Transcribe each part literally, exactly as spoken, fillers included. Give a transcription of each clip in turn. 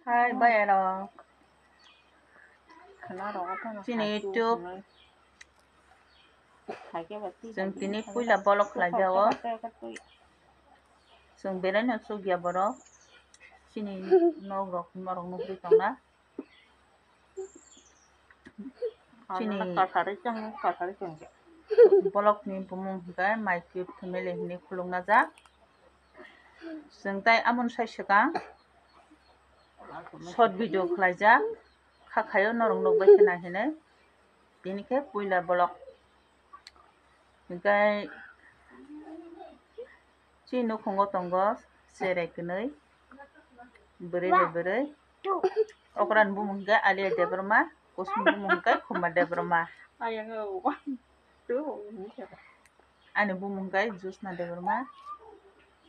Hai, bayarok. Chini YouTube. Chwng tini puila bolok khlai jao. Chwng belai no chukya borok. Chini nok rok, norok nugwi tongna. Chini bolokni bumung hwnkhe My Cute Family hinwi khuluknajak. Chwng tai amoni sai swkang short video khlaijak, kha khaio norok nukbai khe nai hinwi. Tini khe puila bolok. Hwnkhe chini nukhungo tongo cherai kwnwi, bwrwi bai bwrwi. Okra ni bumung hwnkhe Alia Debbarma, kusung bumung hwnkhe Khuma Debbarma. Ani bumung hwnkhe Jyotsna Debbarma.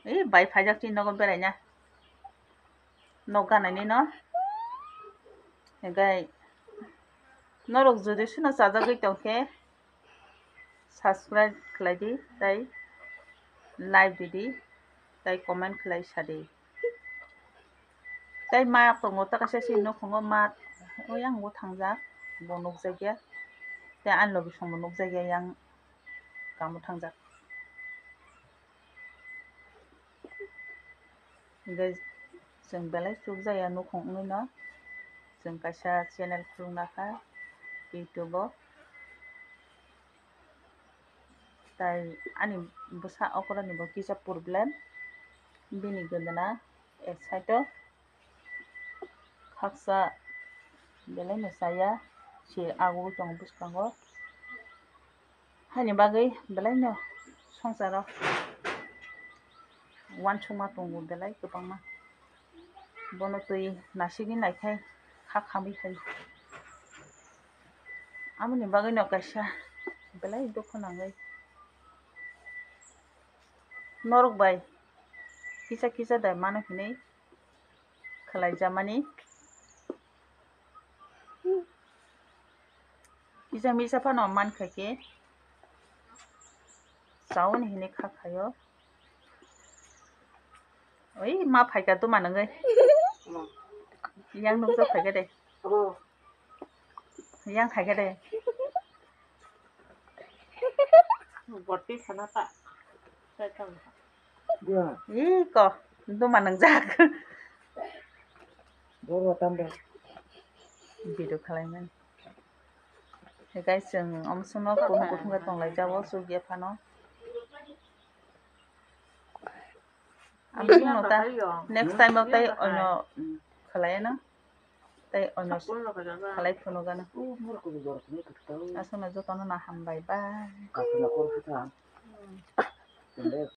Ei bai phaijak chini nogo beraina. Nok ganaini no. Hwnkhe norok jodi sino chajagwi tongkhe, subscribe khlai di, tei like di di, tei comment khlai sa di. Tei ma tongo ta kaisa chini nukhungo ma, oyang bo thangjak, bo nukjakya. Tei ani logi songbo nukjakya yang kamo thangjak. Hwnkhe chwng belai chukjaya nukhung wngwi no chwng kaisa channel khulukna kha YouTube o. Tai ani bwsa okra ni bo kisa problem, bini gwdana ek side o khaksa belai no chaya, se agugwi tongo bwskango. Haini bagwi belai no swngcharo uansukma tongo belai kwbangma. Bono twi nasigwi naikhai kha khamwi khai. Aboni bagwi no kaisa belai dukhu nangwi norok bai kisa kisa da mano hinwi khlai jamani. Kisa misa phano man kha khe, chaui ni hinwi kha khaio. Oi, ma phaikha tuma nangwi. Yang nukjak phaikha de. Yang phaikha de. Boti sana ta. Ih, ko, duma nangjak. Video khalaimani. Hey guys, chwng omsongno kuthum kuthum khe tonglai jabo, chukya phano. Amsongno ta next time o tai ono khalai no. Tei ono khalai phunukgano. Aswkno jotono no hambai, bye.